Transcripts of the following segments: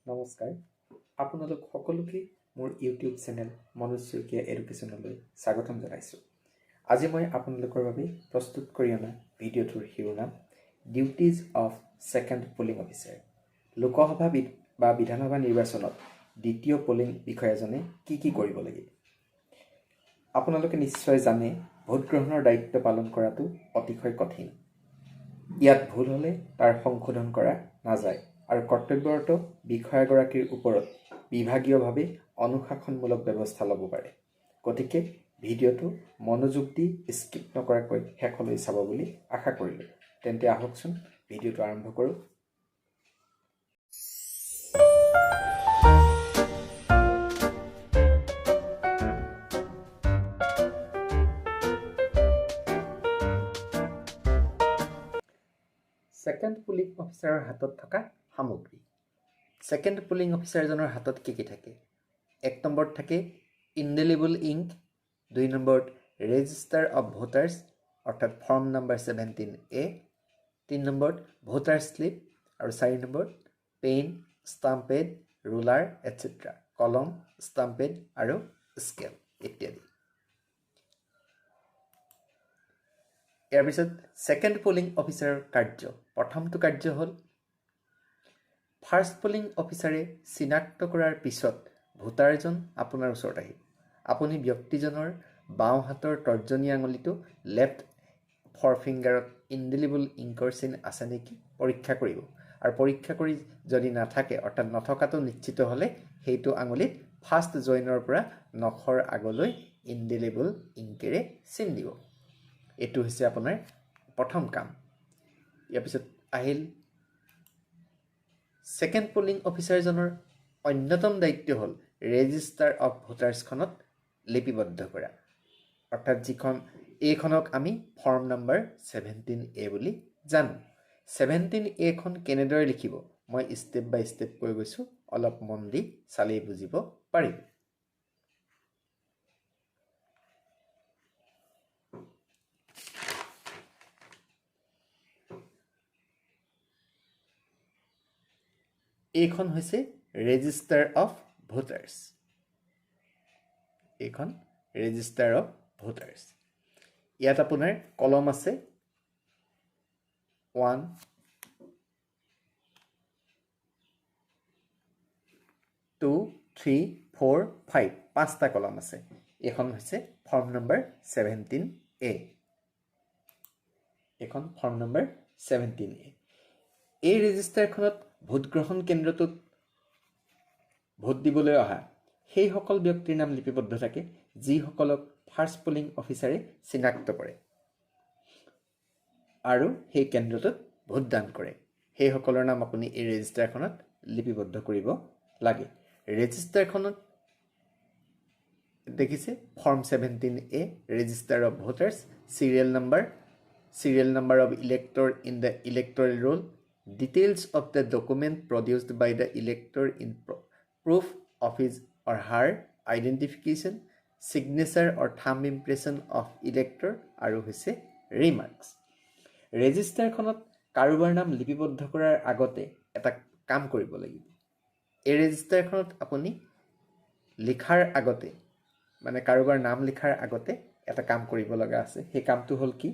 নমস্কাৰ, আপোনালোক সকলোকে মোৰ ইউটিউব চেনেল মনোজ শইকীয়া এডুকেশ্যনলৈ স্বাগতম জনাইছোঁ। আজি মই আপোনালোকৰ বাবে প্ৰস্তুত কৰি অনা ভিডিঅ'টোৰ শিৰোনাম "Duties of Second Polling Officer"। Lok Sabha বা বিধানসভা নিৰ্বাচনত দ্বিতীয় পলিং বিষয়াজনে কি কি কৰিব লাগিব? আপোনালোকে নিশ্চয় জানে, ভোটগ্ৰহণৰ দায়িত্ব পালন কৰাটো অতিশয় কঠিন। ইয়াত ভুল হ'লে তাৰ সংশোধন কৰা নাযায় আৰু কৰ্তব্যৰত বিষয়াগৰাকীৰ ওপৰত বিভাগীয়ভাৱে অনুশাসনমূলক ব্যৱস্থা ল'ব পাৰে। গতিকে ভিডিঅ'টো মনোযোগ দি স্কিপ নকৰাকৈ শেষলৈ চাব বুলি আশা কৰিলোঁ। তেন্তে আহকচোন, ভিডিঅ'টো আৰম্ভ কৰোঁ। ছেকেণ্ড পুলিং অফিচাৰৰ হাতত থকা সামগ্ৰী। ছেকেণ্ড পুলিং অফিচাৰজনৰ হাতত কি কি থাকে? এক নম্বৰত থাকে ইনডেলিবল ইংক, দুই নম্বৰত ৰেজিষ্টাৰ অফ ভোটাৰ্ছ অৰ্থাৎ ফৰ্ম নাম্বাৰ 17এ, তিনি নম্বৰত ভোটাৰ শ্লিপ আৰু চাৰি নম্বৰত pen, stamp pad, ruler etcetera, কলম, ষ্টাম্প পেড আৰু স্কেল ইত্যাদি। ইয়াৰ পিছত ছেকেণ্ড পলিং অফিচাৰৰ কাৰ্য। প্ৰথমটো কাৰ্য হ'ল, ফাৰ্ষ্ট পলিং অফিচাৰে চিনাক্ত কৰাৰ পিছত ভোটাৰজন আপোনাৰ ওচৰত আহিব। আপুনি ব্যক্তিজনৰ বাওঁ হাতৰ তৰ্জনী আঙুলিটো, লেফ্ট ফৰফিংগাৰত ইনডেলিবল ইংকৰ চিন আছে নেকি পৰীক্ষা কৰিব আৰু পৰীক্ষা কৰি যদি নাথাকে, অৰ্থাৎ নথকাটো নিশ্চিত হ'লে সেইটো আঙুলিত ফাৰ্ষ্ট জইনৰ পৰা নখৰ আগলৈ ইনডেলিবল ইংকেৰে চিন দিব। এইটো হৈছে আপোনাৰ প্ৰথম কাম। ইয়াৰ পিছত আহিল, ছেকেণ্ড পলিং অফিচাৰজনৰ অন্যতম দায়িত্ব হ'ল ৰেজিষ্টাৰ অফ ভোটাৰ্ছখনত লিপিবদ্ধ কৰা, অৰ্থাৎ যিখন এইখনক আমি ফৰ্ম নাম্বাৰ 17এ বুলি জানো। 17এখন কেনেদৰে লিখিব, মই ষ্টেপ বাই ষ্টেপ কৈ গৈছোঁ, অলপ মন দি চালেই বুজিব পাৰিব। এইখন হৈছে ৰেজিষ্টাৰ অফ ভোটাৰ্ছ। এইখন ৰেজিষ্টাৰ অফ ভোটাৰ্ছ। ইয়াত আপোনাৰ কলম আছে 1, 2, 3, 4, 5, পাঁচটা কলম আছে। এইখন হৈছে ফৰ্ম নম্বৰ 17এ। এইখন ফৰ্ম নম্বৰ 17এ। এই ৰেজিষ্টাৰখনত ভোটগ্ৰহণ কেন্দ্ৰটোত ভোট দিবলৈ অহা সেইসকল ব্যক্তিৰ নাম লিপিবদ্ধ থাকে, যিসকলক ফাৰ্ষ্ট পলিং অফিচাৰে চিনাক্ত কৰে আৰু সেই কেন্দ্ৰটোত ভোটদান কৰে। সেইসকলৰ নাম আপুনি এই ৰেজিষ্টাৰখনত লিপিবদ্ধ কৰিব লাগে। ৰেজিষ্টাৰখনত দেখিছে, Form 17A, register of voters, serial number, serial number of elector in the electoral roll, details of the document produced by the elector in proof of his or her identification, signature or thumb impression of elector আৰু হৈছে remarks. ৰেজিষ্টাৰখনত কাৰোবাৰ নাম লিপিবদ্ধ কৰাৰ আগতে এটা কাম কৰিব লাগিব। এই ৰেজিষ্টাৰখনত আপুনি লিখাৰ আগতে, মানে কাৰোবাৰ নাম লিখাৰ আগতে এটা কাম কৰিব লগা আছে। সেই কামটো হ'ল কি?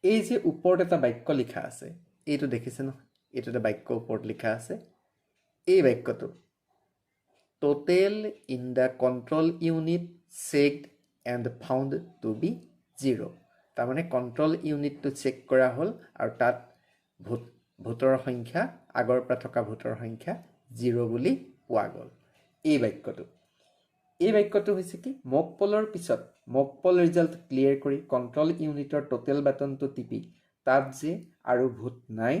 এই যে ওপৰত এটা বাক্য লিখা আছে, এইটো দেখিছে নহয়? এইটো এটা বাক্য ওপৰত লিখা আছে। এই বাক্যটো, "Total in the control unit checked and found to be zero"। তাৰমানে কণ্ট্ৰল ইউনিটটো চেক কৰা হ'ল আৰু তাত ভোটৰ সংখ্যা, আগৰ পৰা থকা ভোটৰ সংখ্যা জিৰ' বুলি পোৱা গ'ল। এই বাক্যটো হৈছে কি, মক পলৰ পিছত মক পল ৰিজাল্ট ক্লিয়াৰ কৰি কণ্ট্ৰল ইউনিটৰ টোটেল বাটনটো টিপি তাত যে আৰু ভোট নাই,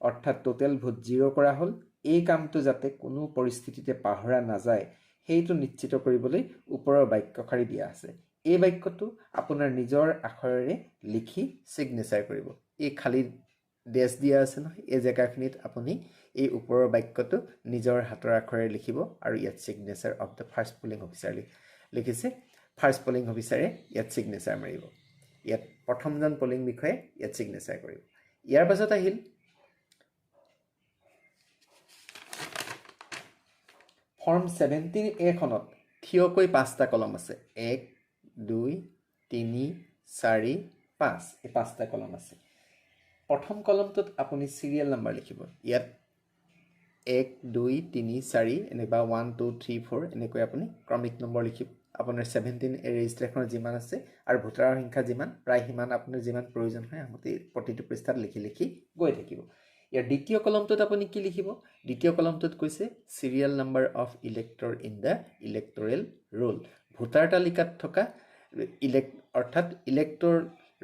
অৰ্থাৎ টোটেল ভোট জিৰ' কৰা হ'ল, এই কামটো যাতে কোনো পৰিস্থিতিতে পাহৰা নাযায়, সেইটো নিশ্চিত কৰিবলৈ ওপৰৰ বাক্যশাৰী দিয়া আছে। এই বাক্যটো আপোনাৰ নিজৰ আখৰেৰে লিখি ছিগনেচাৰ কৰিব। এই খালী ডেছ দিয়া আছে নহয়, এই জেগাখিনিত আপুনি এই ওপৰৰ বাক্যটো নিজৰ হাতৰ আখৰেৰে লিখিব আৰু ইয়াত signature of the first polling officer লিখিছে। ফাৰ্ষ্ট পলিং অফিচাৰে ইয়াত ছিগনেচাৰ মাৰিব। ইয়াত প্ৰথমজন পলিং বিষয়াই ইয়াত ছিগনেচাৰ কৰিব। ইয়াৰ পাছত আহিল ফৰ্ম 17 এখনত থিয়কৈ 5টা কলম আছে, 1, 2, 3, 4, 5, এই 5টা কলম আছে। প্ৰথম কলমটোত আপুনি চিৰিয়েল নাম্বাৰ লিখিব। ইয়াত 1, 2, 3, 4 এনেকুৱা 1, 2, 3, 4 এনেকৈ আপুনি ক্ৰমিক নম্বৰ লিখিব। আপোনাৰ 17 এ ৰেজিষ্টাৰখনত যিমান আছে আৰু ভোটাৰৰ সংখ্যা যিমান, প্ৰায় সিমান আপোনাৰ যিমান প্ৰয়োজন হয় আপুনি প্ৰতিটো পৃষ্ঠাত লিখি লিখি গৈ থাকিব। ইয়াৰ দ্বিতীয় কলমটোত আপুনি কি লিখিব? দ্বিতীয় কলমটোত কৈছে serial number of elector in the electoral roll. Voter তালিকাত থকা অৰ্থাৎ ইলেক্টৰ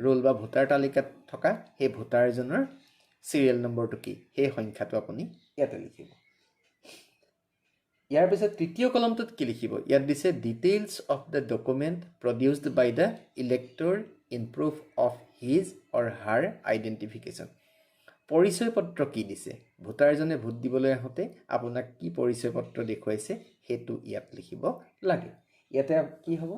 ৰোল বা ভোটাৰ তালিকাত থকা সেই ভোটাৰজনৰ চিৰিয়েল নম্বৰটো কি, সেই সংখ্যাটো আপুনি ইয়াতে লিখিব। ইয়াৰ পিছত তৃতীয় কলমটোত কি লিখিব? ইয়াত দিছে details of the document produced by the elector in proof of his or her identification. পৰিচয় পত্ৰ কি দিছে, ভোটাৰজনে ভোট দিবলৈ আহোঁতে আপোনাক কি পৰিচয় পত্ৰ দেখুৱাইছে সেইটো ইয়াত লিখিব লাগে। ইয়াতে কি হ'ব?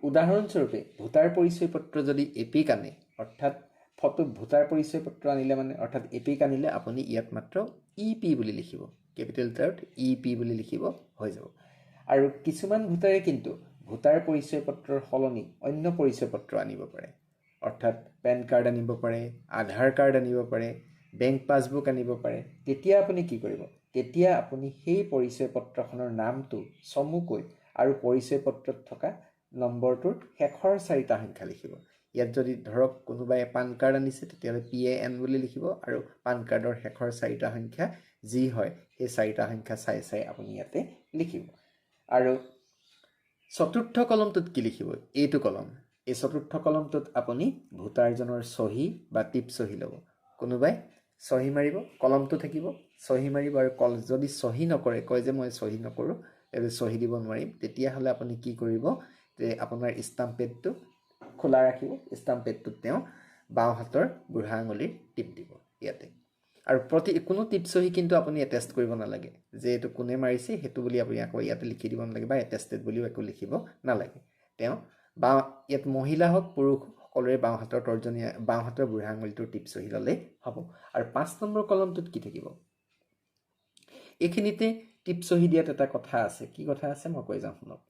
উদাহৰণস্বৰূপে ভোটাৰ পৰিচয় পত্ৰ যদি এপিক আনে, অৰ্থাৎ ফটো ভোটাৰ পৰিচয় পত্ৰ আনিলে মানে অৰ্থাৎ এপিক আনিলে আপুনি ইয়াত মাত্ৰ ই পি বুলি লিখিব, কেপিটেল লেটাৰত ই পি বুলি লিখিব, হৈ যাব। আৰু কিছুমান ভোটাৰে কিন্তু ভোটাৰ পৰিচয় পত্ৰৰ সলনি অন্য পৰিচয় পত্ৰ আনিব পাৰে, অৰ্থাৎ পেন কাৰ্ড আনিব পাৰে, আধাৰ কাৰ্ড আনিব পাৰে, বেংক পাছবুক আনিব পাৰে। তেতিয়া আপুনি কি কৰিব? তেতিয়া আপুনি সেই পৰিচয় পত্ৰখনৰ নামটো চমুকৈ আৰু পৰিচয় পত্ৰত থকা নম্বৰটোৰ শেষৰ 4টা সংখ্যা লিখিব। ইয়াত যদি ধৰক কোনোবাই পান কাৰ্ড আনিছে, তেতিয়াহ'লে পি এ এন বুলি লিখিব আৰু পান কাৰ্ডৰ শেষৰ 4টা সংখ্যা যি হয় সেই 4টা সংখ্যা চাই চাই আপুনি ইয়াতে লিখিব। আৰু চতুৰ্থ কলমটোত কি লিখিব? এইটো কলম, এই চতুৰ্থ কলমটোত আপুনি ভোটাৰজনৰ চহী বা টিপ চহী ল'ব। কোনোবাই চহী মাৰিব, কলমটো থাকিব, চহী মাৰিব। আৰু যদি চহী নকৰে, কয় যে মই চহী নকৰোঁ, এইটো চহী দিব নোৱাৰিম, তেতিয়াহ'লে আপুনি কি কৰিব? যে আপোনাৰ ষ্টাম্প পেডটো খোলা ৰাখিব, ষ্টাম্প পেডটোত তেওঁ বাওঁ হাতৰ বুঢ়া আঙুলিৰ টিপ দিব ইয়াতে। আৰু কোনো টিপ চহী কিন্তু আপুনি এটেষ্ট কৰিব নালাগে যে এইটো কোনে মাৰিছে সেইটো বুলি আপুনি আকৌ ইয়াতে লিখি দিব নালাগে বা এটেষ্টেড বুলিও একো লিখিব নালাগে। তেওঁ বাওঁ, ইয়াত মহিলা হওক পুৰুষ সকলোৰে বাওঁ হাতৰ তৰ্জনী, বাওঁ হাতৰ বুঢ়া আঙুলিটোৰ টিপ চহী ল'লেই হ'ব। আৰু 5 নম্বৰ কলমটোত কি থাকিব? এইখিনিতে টিপ চহী দিয়াত এটা কথা আছে। কি কথা আছে মই কৈ যাওঁ শুনক।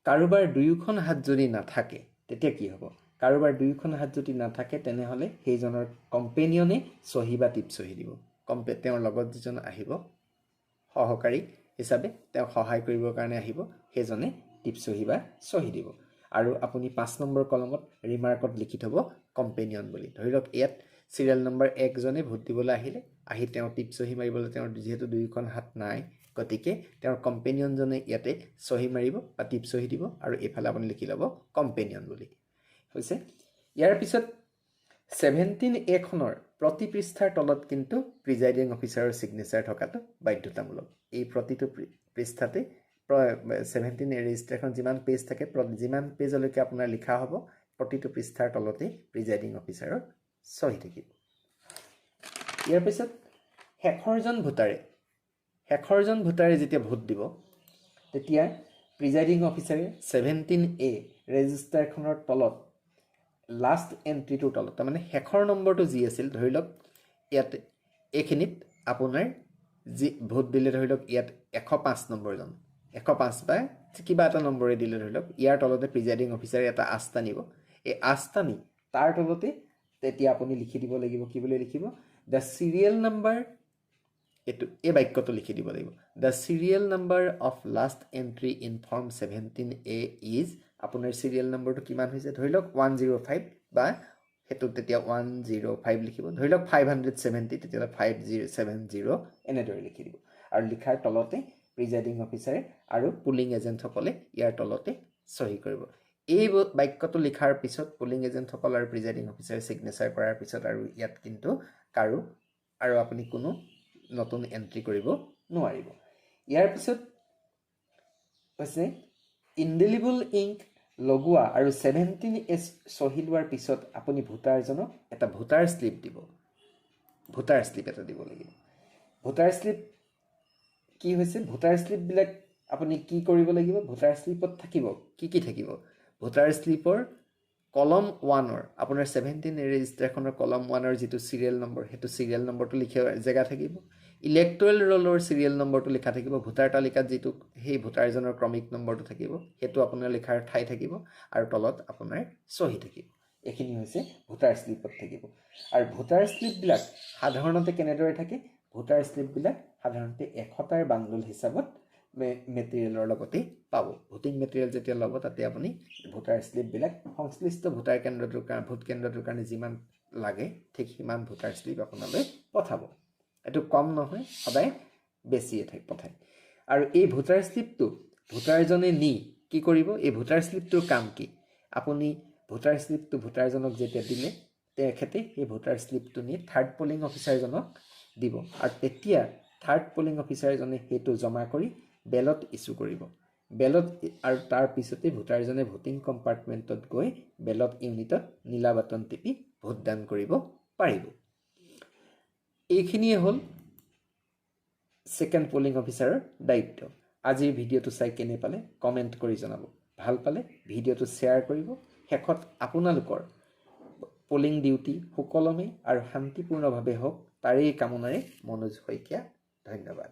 কাৰোবাৰ দুয়োখন হাত যদি নাথাকে তেতিয়া কি হ'ব? কাৰোবাৰ দুয়োখন হাত যদি নাথাকে তেনেহ'লে সেইজনৰ কম্পেনিয়নে চহী বা টিপ চহী দিব। তেওঁৰ লগত যিজন আহিব সহকাৰী হিচাপে, তেওঁক সহায় কৰিবৰ কাৰণে আহিব, সেইজনে টিপ চহী বা চহী দিব। আৰু আপুনি 5 নম্বৰ কলমত ৰিমাৰ্কত লিখি থ'ব কম্পেনিয়ন বুলি। ধৰি লওক ইয়াত চিৰিয়েল নম্বৰ 1জনে ভোট দিবলৈ আহিলে, আহি তেওঁ টিপ চহী মাৰিবলৈ তেওঁৰ যিহেতু দুয়োখন হাত নাই, গতিকে তেওঁৰ কম্পেনিয়নজনে ইয়াতে চহী মাৰিব বা টিপ চহী দিব আৰু এইফালে আপুনি লিখি ল'ব কম্পেনিয়ন বুলি। হৈছে। ইয়াৰ পিছত 17 এখনৰ প্ৰতি পৃষ্ঠাৰ তলত কিন্তু প্ৰিজাইডিং অফিচাৰৰ ছিগনেচাৰ থকাটো বাধ্যতামূলক। এই প্ৰতিটো পৃষ্ঠাতে 17 এ ৰেজিষ্টাৰখন যিমান পেজ থাকে, যিমান পেজলৈকে আপোনাৰ লিখা হ'ব, প্ৰতিটো পৃষ্ঠাৰ তলতে প্ৰিজাইডিং অফিচাৰৰ চহী থাকিব। ইয়াৰ পিছত শেষৰজন ভোটাৰে যেতিয়া ভোট দিব, তেতিয়া প্ৰিজাইডিং অফিচাৰে 17 এ ৰেজিষ্টাৰখনৰ তলত লাষ্ট এণ্ট্ৰিটোৰ তলত, তাৰমানে শেষৰ নম্বৰটো যি আছিল, ধৰি লওক ইয়াত এইখিনিত আপোনাৰ যি ভোট দিলে, ধৰি লওক ইয়াত 105 নম্বৰজন, 105 বা কিবা এটা নম্বৰে দিলে, ধৰি লওক ইয়াৰ তলতে প্ৰিজাইডিং অফিচাৰে এটা আঁচ টানিব। এই আঁচ টানি তাৰ তলতে তেতিয়া আপুনি লিখি দিব লাগিব। কি বুলি লিখিব? The serial number, এইটো এই বাক্যটো লিখি দিব লাগিব, the serial number of last entry in form 17 A is, আপোনাৰ চিৰিয়েল নম্বৰটো কিমান হৈছে, ধৰি লওক 105 বা সেইটো তেতিয়া 105 লিখিব। ধৰি লওক 570, তেতিয়াহ'লে 5070 এনেদৰে লিখি দিব। আৰু লিখাৰ তলতে প্ৰিজাইডিং অফিচাৰে আৰু পুলিং এজেণ্টসকলে ইয়াৰ তলতে চহী কৰিব। এই বাক্যটো লিখাৰ পিছত পুলিং এজেণ্টসকল আৰু প্ৰিজাইডিং অফিচাৰে ছিগনেচাৰ কৰাৰ পিছত আৰু ইয়াত কিন্তু কাৰো আৰু আপুনি কোনো নতুন এণ্ট্ৰি কৰিব নোৱাৰিব। ইয়াৰ পিছত হৈছে ইনডেলিবল ইংক লগোৱা আৰু 17 এছ চহী লোৱাৰ পিছত আপুনি ভোটাৰজনক এটা ভোটাৰ শ্লিপ দিব। ভোটাৰ শ্লিপ এটা দিব লাগিব। ভোটাৰ শ্লিপ কি হৈছে? ভোটাৰ শ্লিপবিলাক আপুনি কি কৰিব লাগিব? ভোটাৰ শ্লিপত থাকিব কি কি থাকিব? ভোটাৰ শ্লিপৰ কলম ওৱানৰ, আপোনাৰ 17 এ ৰেজিষ্টাৰখনৰ কলম ওৱানৰ যিটো চিৰিয়েল নম্বৰ, সেইটো চিৰিয়েল নম্বৰটো লিখা জেগা থাকিব। ইলেক্টৰেল ৰোলৰ চিৰিয়েল নম্বৰটো লিখা থাকিব। ভোটাৰ তালিকাত যিটো সেই ভোটাৰজনৰ ক্ৰমিক নম্বৰটো থাকিব, সেইটো আপোনাৰ লিখাৰ ঠাই থাকিব আৰু তলত আপোনাৰ চহী থাকিব। এইখিনি হৈছে ভোটাৰ শ্লিপত থাকিব। আৰু ভোটাৰ শ্লিপবিলাক সাধাৰণতে কেনেদৰে থাকে? ভোটাৰ শ্লিপবিলাক সাধাৰণতে 100টাৰ বাণ্ডল হিচাপত মেটেৰিয়েলৰ লগতেই পাব। ভোটিং মেটেৰিয়েল যেতিয়া ল'ব, তাতে আপুনি ভোটাৰ শ্লিপবিলাক সংশ্লিষ্ট ভোটাৰ কেন্দ্ৰটোৰ কাৰণে, ভোট কেন্দ্ৰটোৰ কাৰণে যিমান লাগে, ঠিক সিমান ভোটাৰ শ্লিপ আপোনালৈ পঠাব। এইটো কম নহয়, সদায় বেছিয়ে পঠায়। আৰু এই ভোটাৰ শ্লিপটো ভোটাৰজনে নি কি কৰিব? এই ভোটাৰ শ্লিপটোৰ কাম কি? আপুনি ভোটাৰ শ্লিপটো ভোটাৰজনক যেতিয়া দিলে, তেখেতে সেই ভোটাৰ শ্লিপটো নি থাৰ্ড পলিং অফিচাৰজনক দিব আৰু তেতিয়া থাৰ্ড পলিং অফিচাৰজনে সেইটো জমা কৰি বেলট ইছ্যু কৰিব। বেলট আৰু তাৰ পিছতে ভোটাৰজনে ভোটিং কম্পাৰ্টমেণ্টত গৈ বেলট ইউনিটত নীলা বাটন টিপি ভোটদান কৰিব পাৰিব। এইখিনিয়ে হ'ল ছেকেণ্ড পলিং অফিচাৰৰ দায়িত্ব। আজিৰ ভিডিঅ'টো চাই কেনে পালে কমেণ্ট কৰি জনাব। ভাল পালে ভিডিঅ'টো শ্বেয়াৰ কৰিব। শেষত আপোনালোকৰ পলিং ডিউটি সুকলমে আৰু শান্তিপূৰ্ণভাৱে হওক, তাৰেই কামনাৰে মনোজ শইকীয়া। ধন্যবাদ।